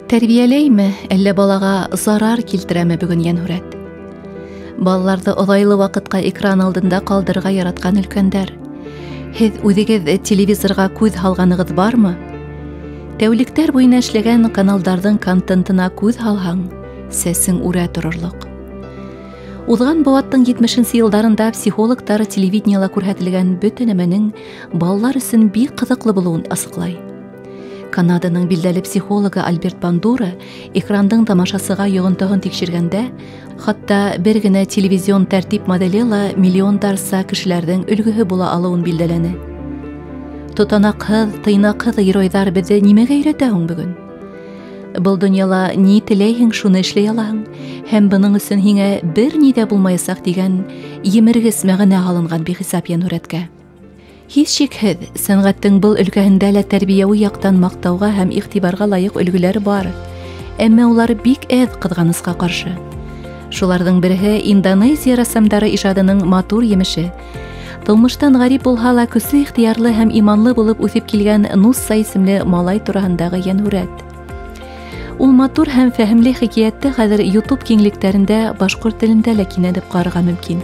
Тәрбиәләйме, әллә балаға зарар килтерәме бөгөн йәнһүрәт? Балаларҙы оҙайлы ваҡытҡа экран алдында ҡалдырырға яратҡан өлкәндәр, һеҙ үҙегеҙ телевизорға күҙ һалғанығыҙ бармы? Тәүлектәр буйына эшләгән каналдарҙың контентына күҙ һалһаң, сәсең үрә торорлоҡ. Уҙған быуаттың 70-нсе йылдарында психологтар телевидениела күрһәтелгән бөтә нәмәнең балалар өсөн бик ҡыҙыҡлы булыуын асыҡлай. Канаданың билдәле психологы Альберт Бандура экрандың тамашасыға йоғонтоһон тикшергәндә, хатта бер генә телевизион тәртип моделе ла миллиондарса кешеләрҙең өлгөһө була алыуын билдәләне. Тотанаҡһыҙ, тыйнаҡһыҙ геройҙар беҙҙе нимәгә өйрәтә һуң бөгөн? Был донъяла ни теләйһең, шуны эшләй алаһың, һәм бының өсөн һиңә бер ни ҙә булмаясаҡ тигән емергес мәғәнә һалынған бихисап йәнһүрәткә. Һис шикһеҙ, сәнғәттең был өлкәһендә лә тәрбиәүи яҡтан маҡтауға һәм иғтибарға лайыҡ өлгөләр бар, әммә улар бик әҙ, ҡыҙғанысҡа ҡаршы. Шуларҙың береһе Индонезия рәссамдары ижадының матур емеше. Тормоштан ғәрип булһа ла көслө ихтыярлы һәм иманлы булып үҫеп килгән Нусса исемле малай тураһындағы йәнһүрәт. Ул матур һәм фәһемле хикәйәтте хәҙер YouTube киңлектәрендә башҡорт телендә лә кинәнеп ҡарарға мөмкин.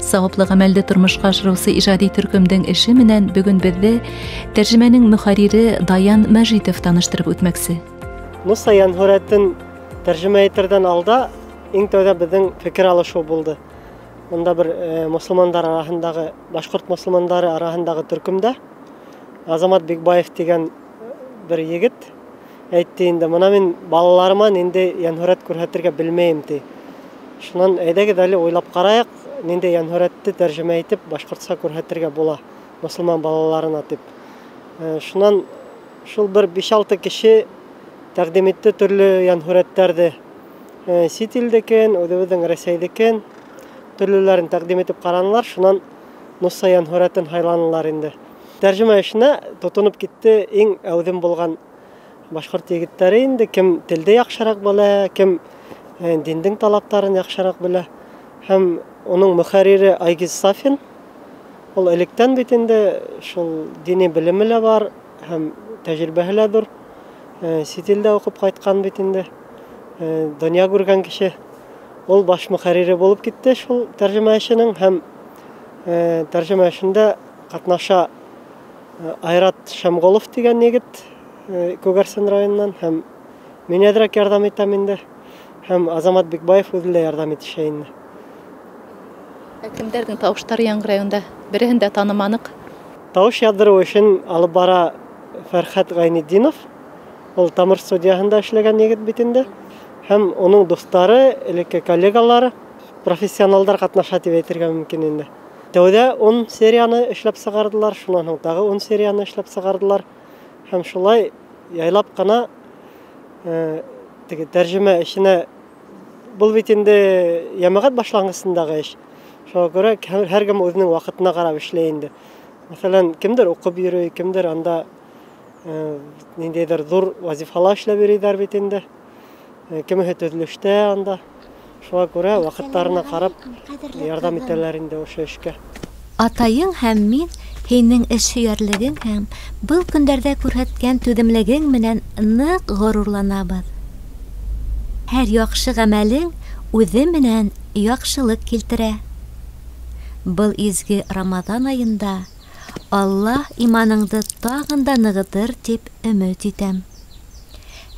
Сауаплы ғәмәлде тормошҡа ашырыусы ижади төркөмдөң эше менән бөгөн беҙҙе тәржемәнең мөхәррире Даян Мәжитов таныштырып үтмәксе. Нусса йәнһүрәтен тәржемә итерҙән алда иң тәүҙә беҙҙең фекер алышыу булды. Унда бер мосолмандар араһындағы, башҡорт мосолмандары араһындағы төркөмдә Азамат Бикбаев тигән бер егет әйтте инде, мына мин балаларыма ниндәй йәнһүрәт күрһәтергә белмәйем, ти. Шунан әйҙәгеҙ әле уйлап ҡарайыҡ, ниндәй йәнһүрәтте тәржемә итеп башҡортса күрһәтергә була мосолман балаларына тип. Шунан шул бер 5-6 кеше тәҡдим итте төрлө йәнһүрәттәрҙе. Сит илдекен, үҙебеҙҙең Рәсәйҙекен төрлөләрен тәҡдим итеп ҡаранылар. Шунан Нусса йәнһүрәтен һайланылар инде. Тәржемә эшенә тотоноп китте иң әүҙем булған башҡорт егеттәре инде, кем телде яҡшыраҡ белә, кем диндең талаптарын яҡшыраҡ белә. Һәм уның мөхәррире Айгиз Сафин, ул электән бит инде шул дини белеме лә бар һәм тәжрибәһе лә ҙур. Сит илдә уҡып ҡайтҡан бит инде, донъя күргән кеше. Ул баш мөхәррире булып китте шул тәржемә эшенең, һәм тәржемә эшендә ҡатнаша Айрат Шәмғолов тигән егет Күгәрсен районынан, һәм мин әҙерәк ярҙам итәм инде, һәм Азамат Бикбаев үҙе лә ярҙам итешә инде. Ә кемдәрҙең тауыштары яңғырай унда? Береһен дә таныманыҡ. Тауыш яҙҙырыу эшен алып бара Фәрхәт Ғәйнетдинов. Ул Тамыр студияһында эшләгән егет бит инде. Һәм уның дуҫтары, элекке коллегалары, профессионалдар ҡатнаша тип әйтергә мөмкин инде. Тәүҙә 10 серияны эшләп сығарҙылар, шунан һуң тағы 10 серияны эшләп сығарҙылар. Һәм шулай яйлап ҡына теге тәржемә эшенә, был бит инде йәмәғәт башланғысындағы эш. Шуға күрә һәр кем үҙенең ваҡытына ҡарап эшләй инде. Мәҫәлән, кемдер уҡып йөрөй, кемдер анда ниндәйҙер ҙур вазифала эшләп йөрөйҙәр бит инде. Кемеһе төҙөлөштә анда. Шуға күрә ваҡыттарына ҡарап ярҙам итәләр инде ошо эшкә. Атайың һәм мин һинең эшһөйәрлегең һәм был көндәрҙә күрһәткән түҙемлегең менән ныҡ ғорурланабыҙ. Һәр яҡшы ғәмәлең үҙе менән яҡшылыҡ килтерә. Был изге Рамаҙан айында Аллаһ иманыңды тағын да нығытыр тип өмөт итәм.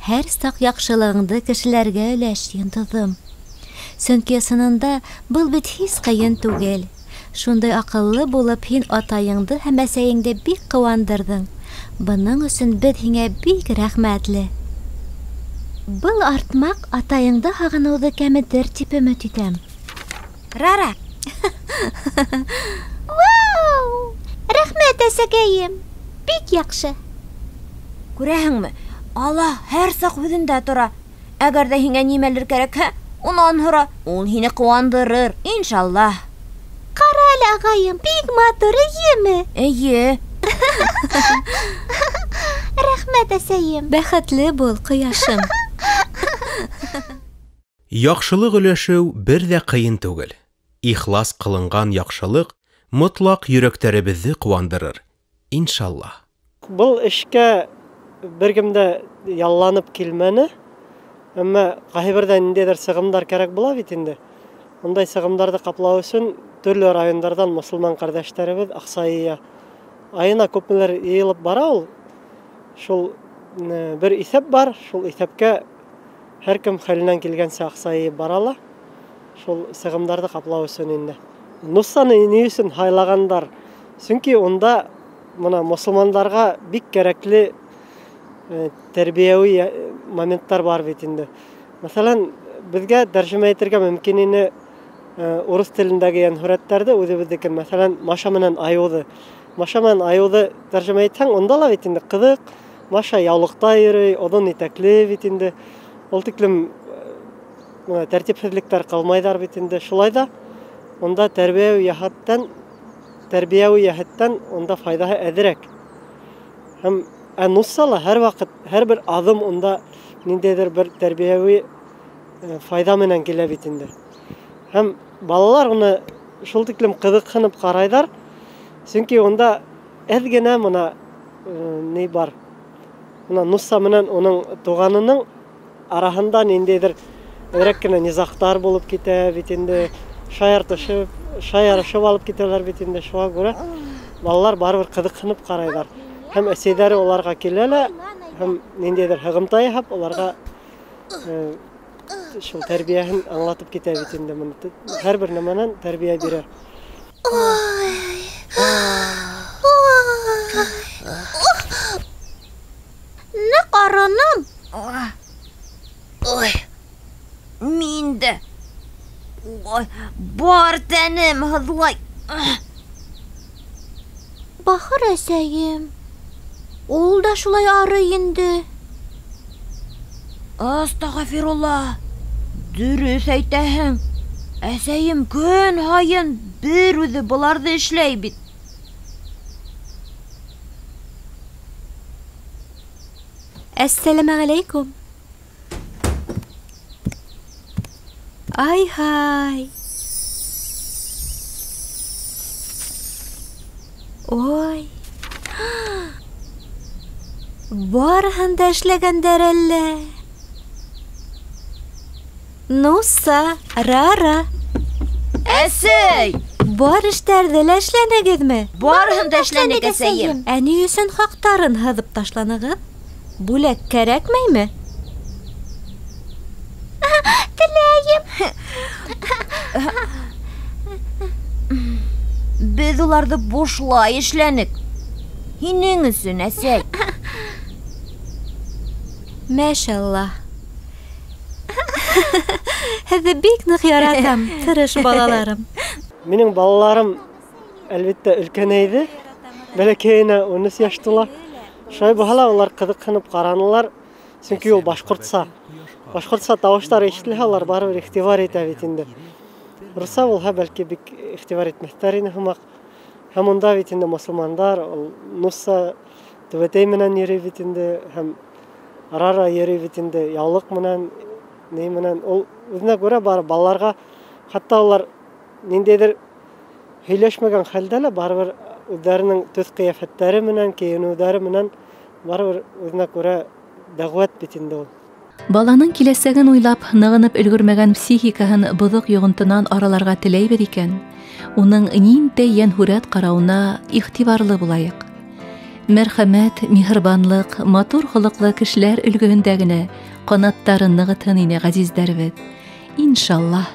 Һәр саҡ яҡшылығыңды кешеләргә өләш, йондоҙом. Сөнки ысынында был бит һис ҡыйын түгел. Шундай аҡыллы булып һин атайыңды һәм әсәйеңде бик ҡыуандырҙың. Бының өсөн беҙ һиңә бик рәхмәтле. Был артмаҡ атайыңды һағыныуҙы кәметер тип өмөт итәм. Рара! Вау! Рәхмәт, әсәкәйем! Бик яҡшы. Күрәһеңме, Аллаһ һәр саҡ һүҙендә тора. Әгәр ҙә һиңә нимәлер кәрәкһә, унан һора. Ул һине ҡыуандырыр, иншаллаһ. Ҡара әле, ағайым, бик матур, эйеме? Эйе. Рәхмәт, әсәйем. Бәхетле бул, ҡояшым. Яҡшылыҡ өләшеү бер ҙә ҡыйын түгел. Ихлас ҡылынған яҡшылыҡ мотлаҡ йөрәктәребеҙҙе ҡыуандырыр, иншаллаһ. Был эшкә бер кем дә ялланып килмәне. Әммә ҡайһы берҙә ниндәйҙер сығымдар кәрәк була бит инде. Ундай сығымдарҙы ҡаплау өсөн төрлө райондарҙан мосолман ҡәрҙәштәребеҙ аҡса йыя. Айына күпмелер йыйылып бара ул. Шул бер иҫәп бар, шул иҫәпкә һәр кем хәленән килгәнсә аҡса йыйып бара ла. Шул сығымдарҙы ҡаплау өсөн инде. Нуссаны ни өсөн һайлағандар? Сөнки унда мына мосолмандарға бик кәрәкле тәрбиәүи моменттар бар бит инде. Мәҫәлән, беҙгә тәржемә итергә мөмкин ине урыҫ телендәге йәнһүрәттәрҙе үҙебеҙҙекен, мәҫәлән, Маша менән Айыуҙы. Маша менән Айыуҙы тәржемә итһәң, унда ла бит инде ҡыҙыҡ. Маша яулыҡта йөрөй, оҙон итәкле бит инде. Ул тиклем тәртипһеҙлектәр ҡылмайҙар бит инде. Шулай ҙа унда тәрбиәүи йәһәттән унда файҙаһы әҙерәк. Һәм Нусса ла һәр ваҡыт, һәр бер аҙым унда ниндәйҙер бер тәрбиәүи файҙа менән килә бит инде. Һәм балалар уны шул тиклем ҡыҙыҡһынып ҡарайҙар, сөнки унда әҙ генә мына ни бар. Мына Нусса менән уның туғанының араһында ниндәйҙер әҙерәк кенә низағтар булып китә бит инде, шаярышып алып китәләр бит инде. Шуға күрә балалар барыбер ҡыҙыҡһынып ҡарайҙар. Һәм әсәйҙәре уларға килә лә, һәм ниндәйҙер һығымта яһап, уларға шул тәрбиәһен аңлатып китә бит инде. Моны һәр бер нәмәнән тәрбиә бирә. Ныҡ арыным. Ой, мин дә. Ой, бар тәнем һыҙлай. Бахыр әсәйем, ул да шулай арый инде. Астағфирулла, дөрөҫ әйтәһең. Әсәйем көн һайын бер үҙе быларҙы эшләй бит. Әссәләмәғәләйкүм. Ай-һай. Ой. Барыһын да эшләгәндәр әллә. Нусса, Рара. Әсәй! Бар эштәрҙе лә эшләнегеҙме? Барыһын да эшләнек, әсәйем. Ә ни өсөн хаҡтарын һыҙып ташланығыҙ? Бүләк кәрәкмәйме? Теләйем. Беҙ уларҙы бушлай эшләнек. Һинең өсөн, әсәй. Мәшәллаһ. Һеҙҙе бик ныҡ яратам, тырыш балаларым. Минең балаларым, әлбиттә, өлкәнәйҙе. Бәләкәйенә 13 йәш тула. Шулай булһа ла улар ҡыҙыҡһынып ҡаранылар, сөнки ул башҡортса. Башҡортса тауыштары ишетелһә, улар барыбер иғтибар итә бит инде. Русса булһа, бәлки бик иғтибар итмәҫтәр ине һымаҡ. Һәм унда бит инде мосолмандар, ул Нусса түбәтәй менән йөрөй бит инде, һәм Рара йөрөй бит инде, яулыҡ менән, ни менән. Ул үҙенә күрә бар балаларға, хатта улар ниндәйҙер һөйләшмәгән хәлдә лә барыбер үҙҙәренең төҫ ҡиәфәттәре менән, кейенеүҙәре менән барыбер үҙенә күрә дәғүәт бит инде ул. Баланың киләсәген уйлап, нығынып өлгөрмәгән психикаһын боҙоҡ йоғонтонан араларға теләйбеҙ икән, уның ниндәй йәнһүрәт ҡарауына иғтибарлы булайыҡ. Мәрхәмәт, миһырбанлыҡ, матур холоҡло кешеләр өлгөһөндә генә ҡанаттарын нығытһын ине ғәзиздәребеҙ. Иншаллаһ.